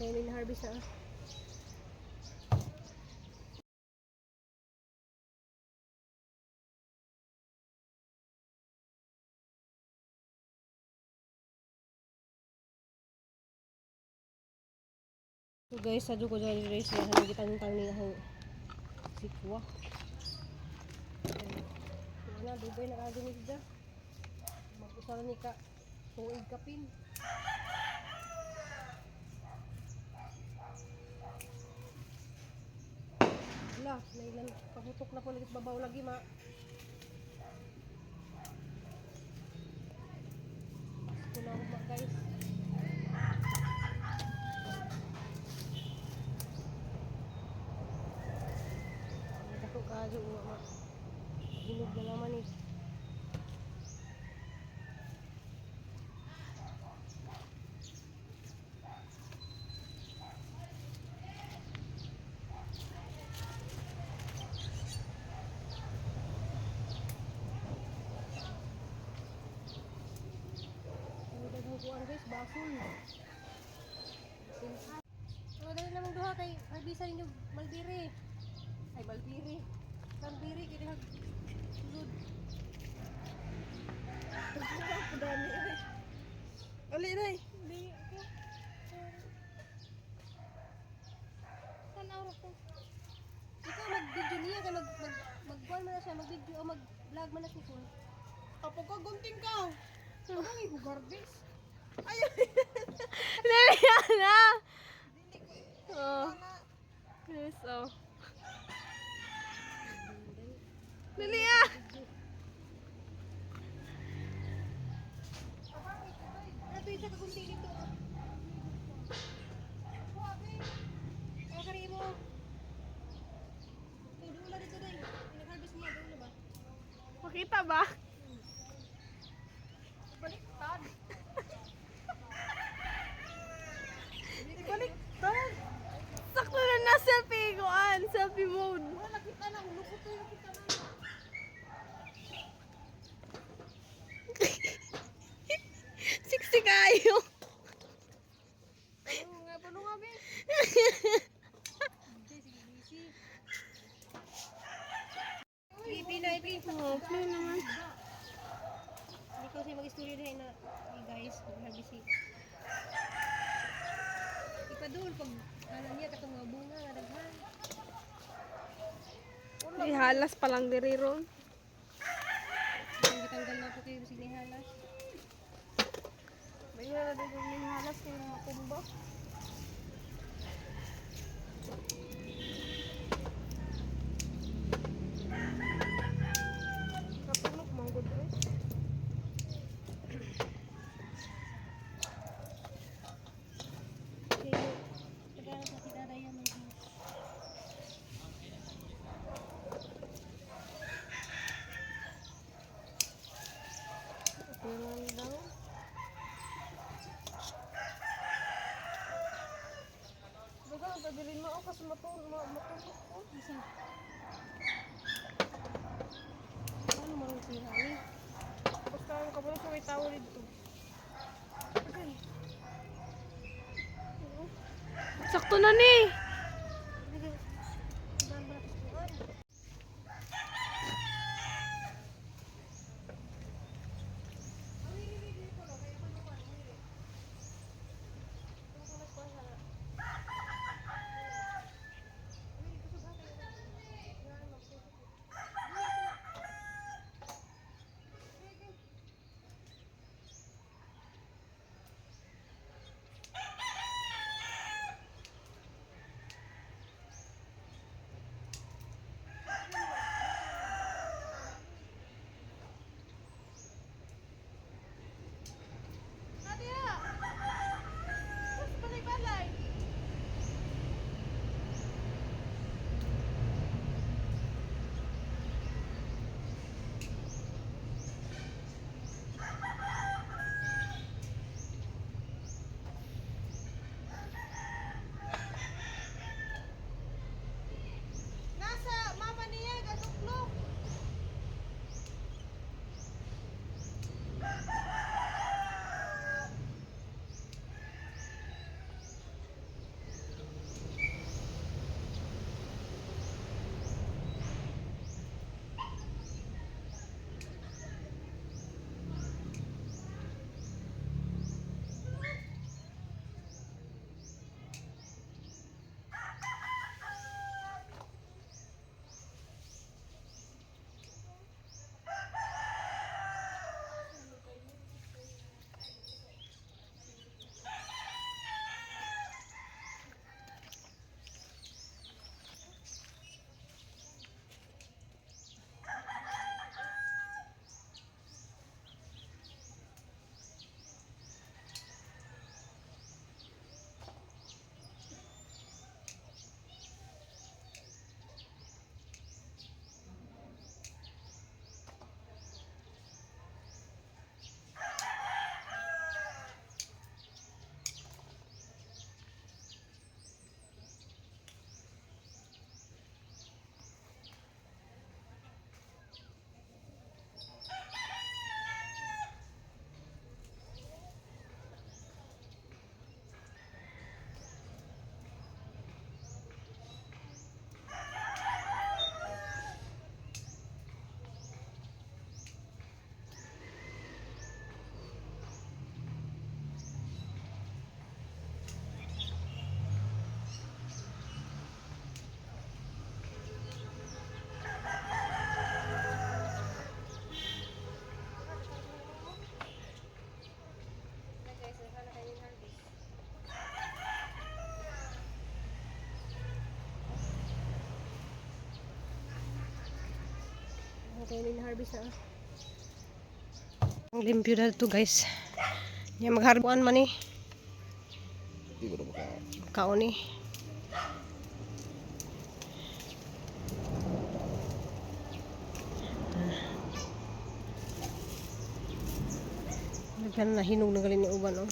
Kaya na harvest na, ah. So guys, sadyo ko dyan guys, sa kita ng tang niya sikwa. Ano, dugay na kagin ni dida. Mag-usa na ni ka tuig kapin. Wala, nailan pahutok na po lagi babaw lagi ma. Pasko na ako ma guys. Dako kayo ma. Hinog na naman eh. Ang daghang kuan guys, basol. Mga dali namang duha kay harbisa ninyo malbiri. Ay malbiri. Cranberry kay dihag sulod. Dami ay. Ali nay. Di ako. Tanaw ra ko. Ikaw mag-video niya kay mag mag magkuan man na siya, mag-video o mag-vlog man na si Kul. Apo ka gunting ka. Ano ang garbage? Ay. Dali na! Oh. Yes, oh. Dali ah! Ano ito ka gunting dito? Ang kari mo. Ito, doon dito day. Nag-harvest mo, doon ba? Makita ba? Baliktad. Ibaliktad. Sakto na na selfie ko an, selfie mode. Wala nakita na ulo ko to, nakita na. Siksi kayo. Ano nga pa nga be? Hindi, sige, busy. Ipi na, ipi. Oh, play naman. Hindi ko siya mag-istorya dahil na, hey guys, mag-harvest eh. Ipadul pag ano niya, katong mga bunga nga daghan. Ihalas pa lang diri ron. Ang gitanggal na po kayo bisig ni halas. May na din yung halas kay makumba. Kapulok manggod ay. Kayo, tagaan sa si Daday yan. Tingnan daw. Baga, pabilin mo ako kasi matulog ko. Isa. Ano marunong siya ni? Basta ang kapulok sa may tao dito. Okay. Sakto na ni. Tagaan ba natin sa Okay, ni harvest na. Ang limpyo na ito, guys. Nya magharbuan man eh. Di ba na maka Kaon eh. Daghan na hinog na galing ni uban oh.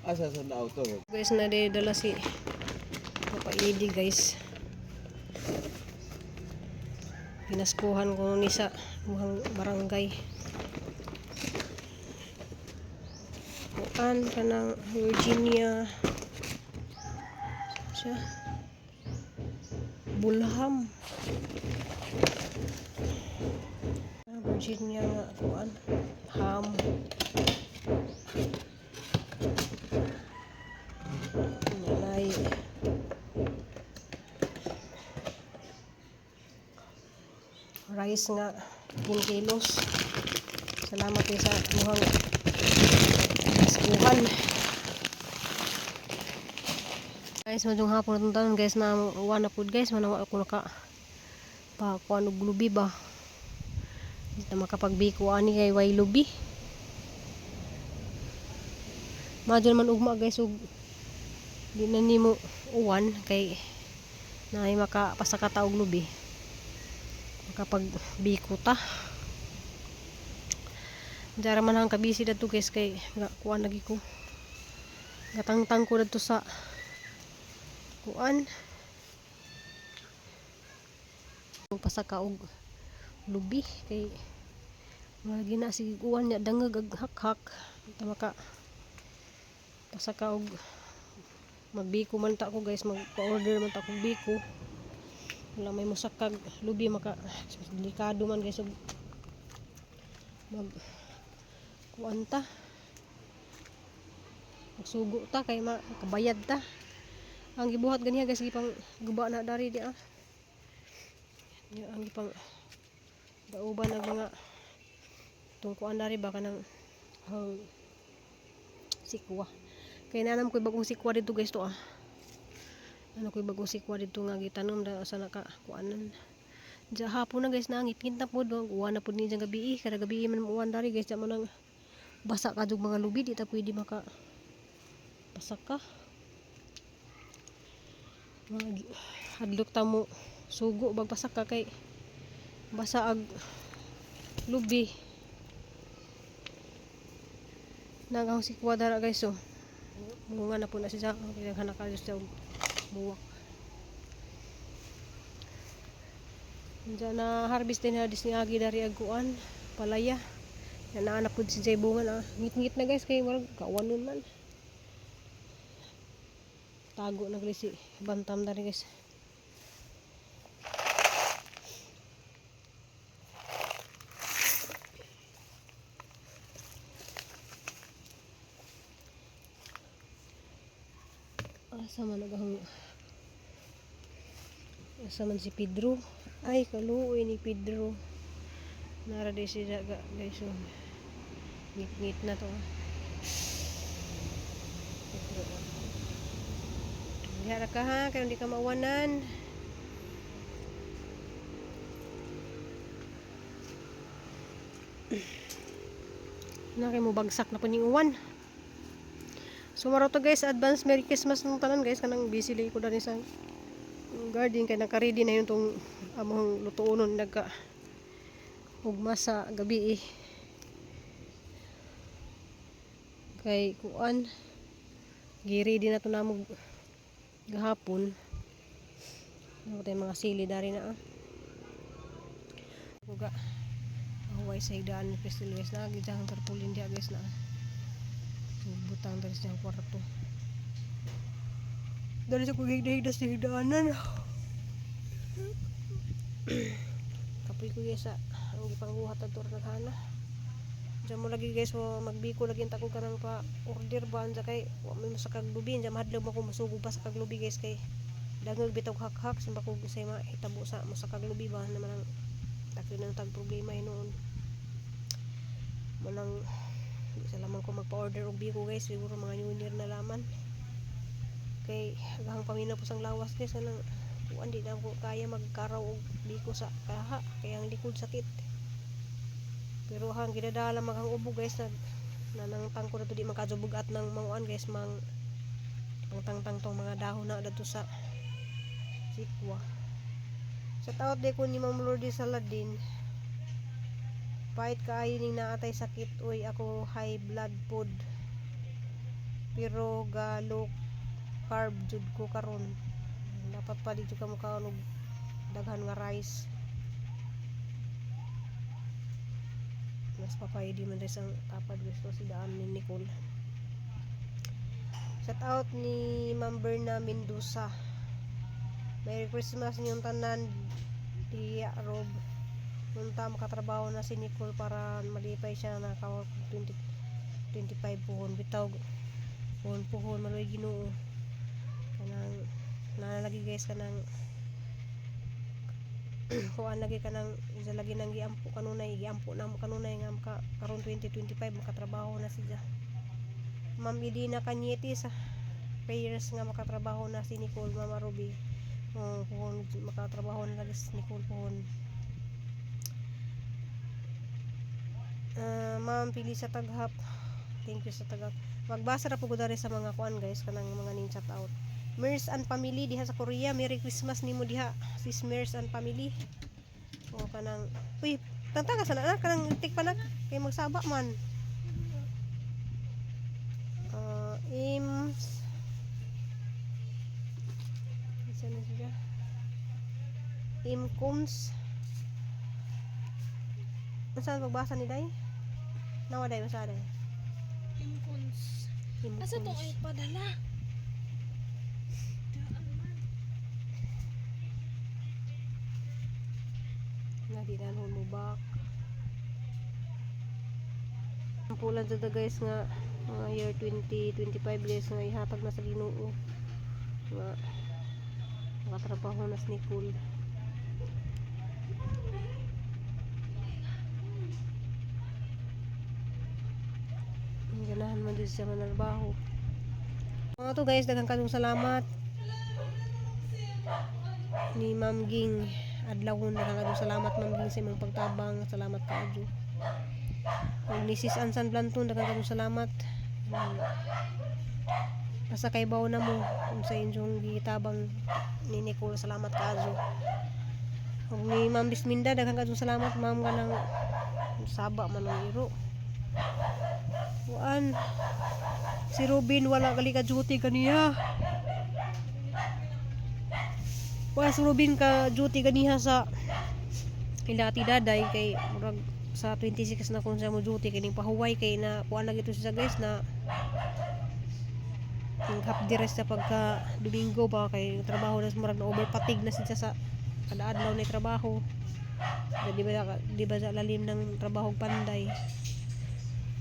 Asa sa na auto? Guys, na dala si Papa Edi, guys. Pinaskuhan ko ni sa muhang barangay. Kuan kanang Virginia siya. Bulham. Ah, Virginia nga kuan. Ham. Nalay. Rice nga 10 kilos. Salamat eh sa muhang kaskuhan. Guys, madyong hapon na itong taon guys na uwan na po guys. Manawa ako naka pa kuan og lubi ba. Hindi na makapagbiko ani kay way lubi. Madyo naman ugma guys ug di na nimo uwan kay naay makapasakata og lubi. Makapagbiko ta. Dara man ang kabisi dadto guys kay nga kuan lagi ko. Gatangtang ko dadto sa kuan. Pasaka og lubi kay lagi na sige uwan niya dangag ag hakhak ta maka pasaka og magbiko man ta ko guys, magpa-order man ta kog biko. Wala may musakag lubi, maka delikado man guys og mag kuan ta, magsugo ta kay makabayad ta. Ang gibuhat ganiha guys, gipang guba na dari di ah. Ya, ang gipang dauban ang mga tungkuan dari ba kanang sikwa kay nanam ko'y bagong sikwa dito guys to ah. Ano ko'y bagong sikwa dito nga gitanom da sa naka kuanan. Diya hapon na guys, nangit-ngit na pod, uwan na pod ni diyang gabi eh. Kada gabi man uwan dari guys, diya man ang basa ka jug mga lubi, di ta pwede maka basa ka. Mga hadlok ta mo sugo bagpasak ka kay basa ag lubi. Nagahong sikwa dara guys oh. Munga na po na siya ang kinaghanak ka siya og buwak. Diyan na harvest din na disniagi dari aguan palaya. Yan na po si Jay bunga na. Ngit-ngit na guys kay murag kawanon man. Tago na guys si bantam dari guys. Asa man nagahong asa man si Pedro? Ay, kaluoy ni Pedro. Nara di siya guys oh. Ngit-ngit na to ah. Pedro ah. Diha ra ka ha, kay hindi ka mawanan. Na kay mo bagsak na po ning uwan. So maro to guys, advance Merry Christmas nung tanan guys, kanang busy lay ko dani sa garden kay naka-ready na yun tong among lutuonon nagka ugma sa gabi eh. Kay kuan gi-ready na to namo gahapon. Ano tayo mga sili dari na ah. Uga. Huway sa higdaan ni Crystal guys na gidang tarpaulin diha guys na. So, butang dari sa kwarto. Dari sa kung higda-higda sa higdaanan. Kapoy ko guys sa ang gipangbuhat adto ra naghana. Diyan mo lagi guys mo magbiko lagi ang tako kanang pa order ba anja kay wa may masakag lubi anja mahadlok mo ko musugo pa sa kaglubi guys kay dangag bitaw hakhak simba ko say mahitabo sa masakag lubi ba naman ang takyo ng tag problema hinuon. Manang di sa laman ko magpa-order og biko guys, siguro mga New Year na laman. Kay agahang paminaw po sang lawas guys anang Kuan, di na ako kaya magkaraw og biko sa kaha kaya ang likod sakit. Pero hang ginadala maghang ubo guys, nag nanangtang ko na to, di makajubugat ng manguan guys, mang pangtangtang tong mga dahon na dadto sa sikwa. Shout out di ko ni Ma'am Lourdes Saladin. Pahit kaayo ning naatay sakit uy, ako high blood pod. Pero ga low carb jud ko karon. Dapat pa di jud ka mukaon og daghan nga rice. Mas papay di man rin ang tapad gusto si daan ni Nicole. Shout out ni Ma'am Berna Mendoza. Merry Christmas niyong tanan di Rob. Unta makatrabaho na si Nicole para malipay siya na naka 20, 25 puhon bitaw puhon puhon maloy Ginoo kanang nalagi guys, kanang kuan lagi, kanang isa lagi nang giampo kanunay, giampo na mo kanunay nga maka, karon 2025 makatrabaho na siya. Ma'am Idina Cañete, sa prayers nga makatrabaho na si Nicole. Mama Ruby, oh, puhon makatrabaho na lagi si Nicole puhon. Ah, Ma'am Pili sa Taghap, thank you sa Taghap. Magbasa ra po ko dari sa mga kuan guys, kanang mga ning chat out. Mers and family diha sa Korea, Merry Christmas nimo diha sis Mers and family. O kanang uy, tanta ka sana na kanang tik pa na kay magsaba man. Ah, Ims. Isa na siya. Imkums. Unsa ang pagbasa ni Day? Nawa Day, basa Day. Imkuns. Imkums. Asa tong ay padala? Daan man. Nga di na mo back. Ang pulan sa guys nga mga year 2025 guys nga ihatag na sa Ginoo. Nga makatrabaho na si Nicole. Ang ganahan man dyan siya manarbaho. Mga to guys, daghang kayong salamat ni Ma'am Ging Adlawon, daghang kayong salamat Ma'am Ging sa imong pagtabang, salamat kaayo. Ug ni Sis Ansan Blanton, daghang kayong salamat. Basta kay bawo na mo kung sa inyong gitabang ni Nicole, salamat kaayo. Ug ni Ma'am Bisminda, daghang kayong salamat ma'am, kanang saba man ang iro. Kuan si Robin wala gali ka duty kaniya. Wala si Robin ka duty kaniya sa ila ati daday kay murag sa 26 na kung siya mo duty kining pahuway kay na kuan lagi to siya guys na yung half day rest sa pagka Domingo ba kay trabaho na murag na overpatig na siya sa kada adlaw na trabaho. Di ba sa lalim ng trabaho og panday.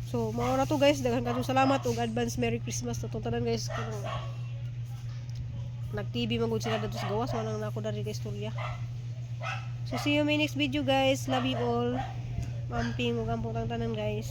So, mao na to guys. Daghan kayong salamat ug advance Merry Christmas to tanan guys. Kanang nag-TV man gud sila dadto sa gawas, wala na ako dari kay istorya. So, see you in my next video guys. Love you all. Mamping ug ampong tang tanan guys.